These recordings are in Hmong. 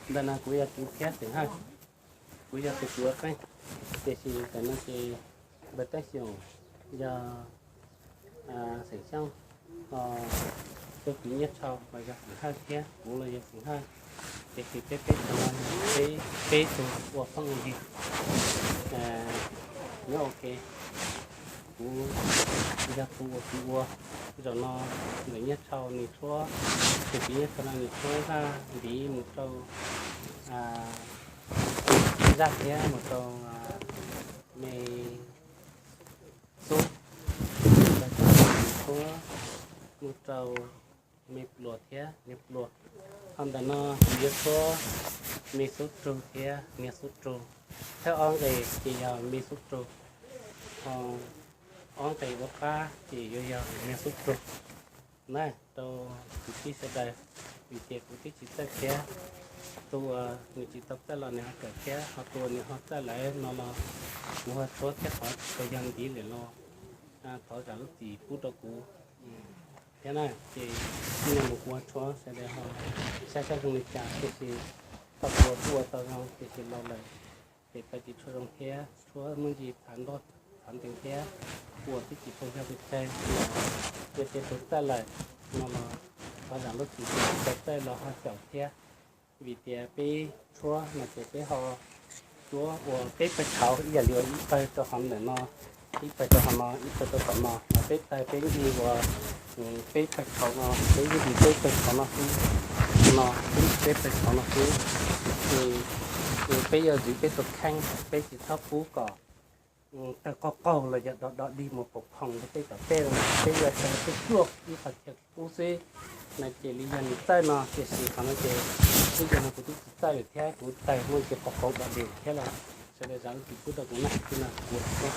Ntawm no kuv yog tus thiab Xeem Hawj, kuv yog tus ua qeej, tiam sis ntawm no ces npawg Teeb Xyoos yog Xeem Xyooj, ho tus kwv Nyiaj Tshau los yog Xeem Hawj thiab kuv los yog Xeem Hawj. Tiam sis peb peb tug no yog peb, peb tug ua phooj ywg. Nyob ua ke, kuv yog tus ua, kuv ua. Zaum no ntawm Nyiaj Tshau nws tshuab, tus kwv Nyiaj Tshau no nws tshuab zaj ntiv mus rau zaj thiab mus rau me xub, tshuab mus rau me pluas thiab niag pluas. Ho ntawm no kuv yuav tshuab me xub rug thiab niag xub rug. Thawj ob nqe ces yog me xub rug, ho ob nqe ua qab ces yuav yog niag xub rug na rau kwv tij sawv daws, vim tias kuv twb tsis txawj thiab. Tus uas nws tsis tau txawj los nws ho kawm thiab, ho tus uas nws ho txawj lawm no los kuv ho tshuab thiab, qhov tsis tau yog ntiv lawm los thov zam lub txim pub rau kuv thiab na. Ces txij no mus kuv ho tshuab sawv daws ho saib saib zoo li cas, tiam sis thaum kuv ua kuj ua tau zoo, tiam sis los lawm ces tau tsis tshua zoo thiab, tshuab muaj ntsis phav nroj phav ntees thiab, ua twb tsis tshua yog pes tsawg. Yog tias tus txawj lawm no los thov zam lub txim, tus tsis tau txawj los ho caum thiab. Vim tias peb tshuab no ces peb ho tshuab ua peb pawg tshauv ib yam li ua ib pawg rau hauv ntawm no, ib pawg rau hauv no, ib pawg rau tom no, mas peb taws peb nce ua peb pawg tshauv no, peb nce peb pawg tshauv no xwb, no peb pawg tshauv no xwb. Ces peb yuav zwv peb tus kheej, peb tsis txhob pub kom tawg qaug qaug los yog do do dig mus pom phoom rau peb tom tej, peb yuav taws peb cuaj ib qho chaw qub xwb. No ces li yog nws txawj no, tiam sis qhov no ces ib yam no kuv twb tsis txawj lawm thiab, kuv taws muaj ntsis qauv qauv do dig thiab los sawv daws zam lub txim pub rau kuv na, kuv no kuv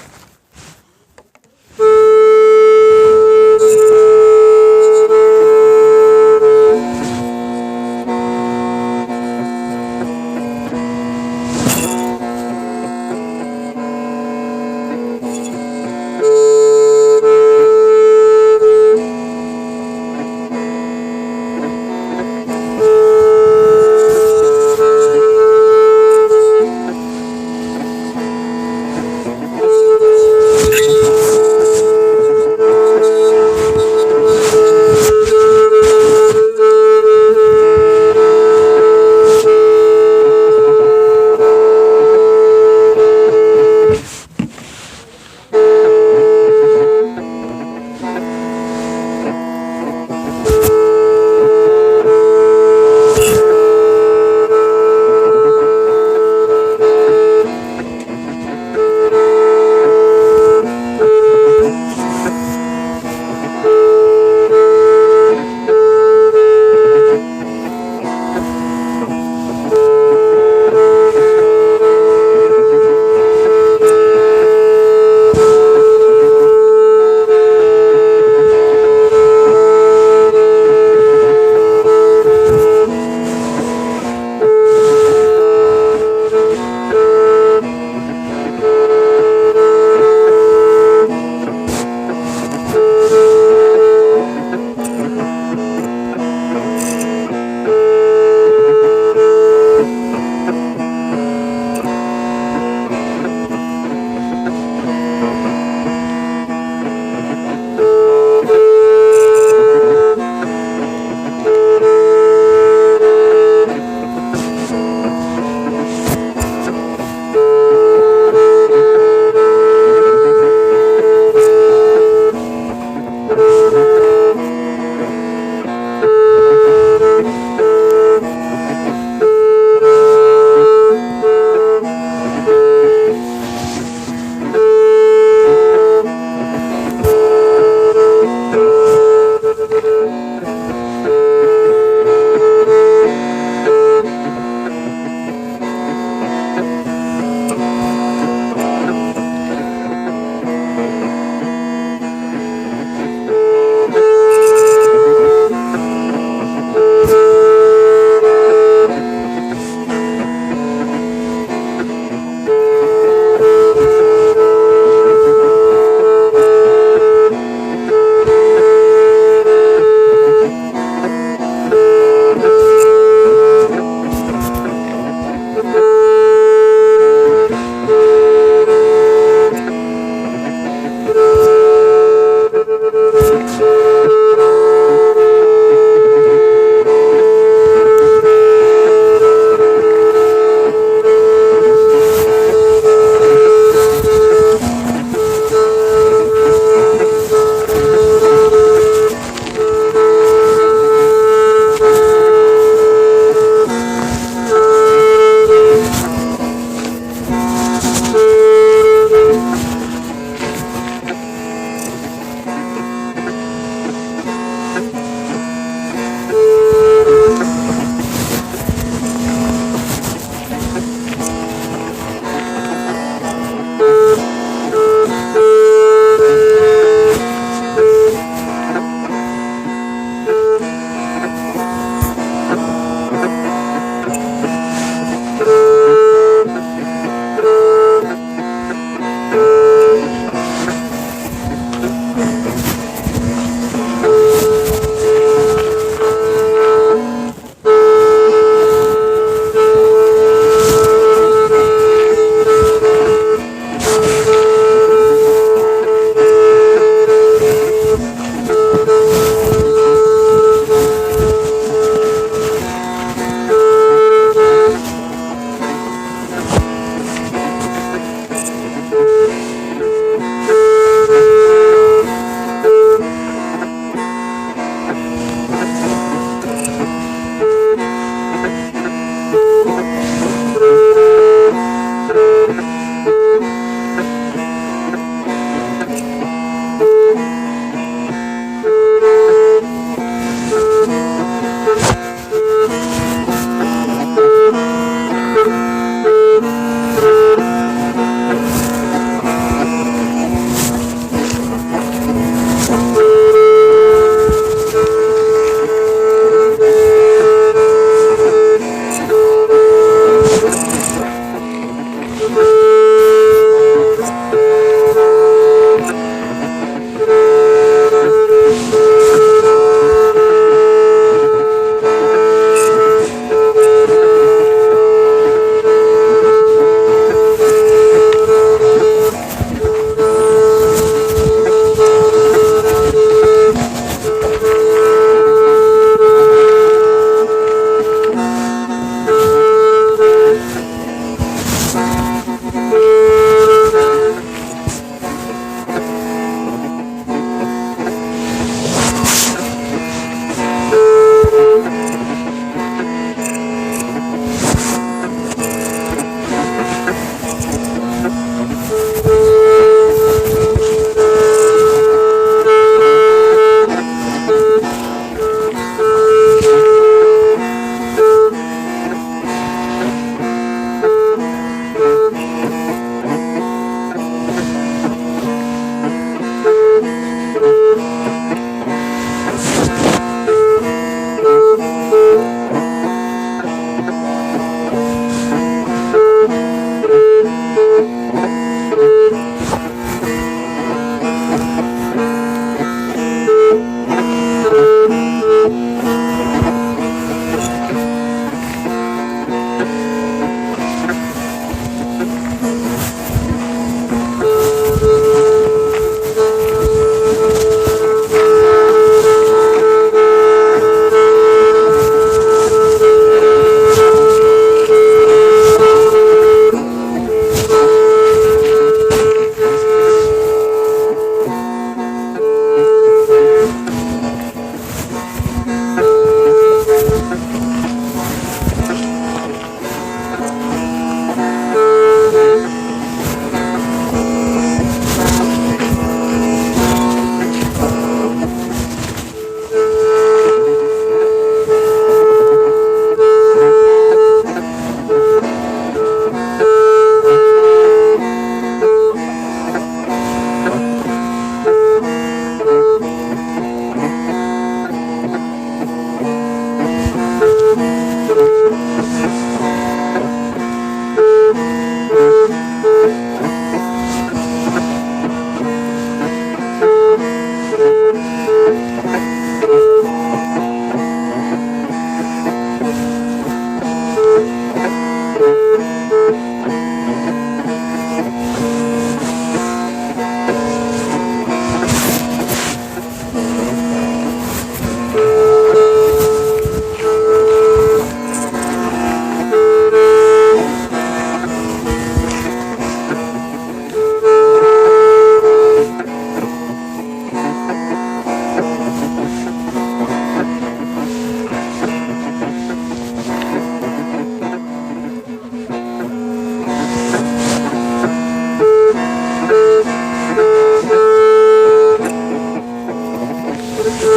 Tus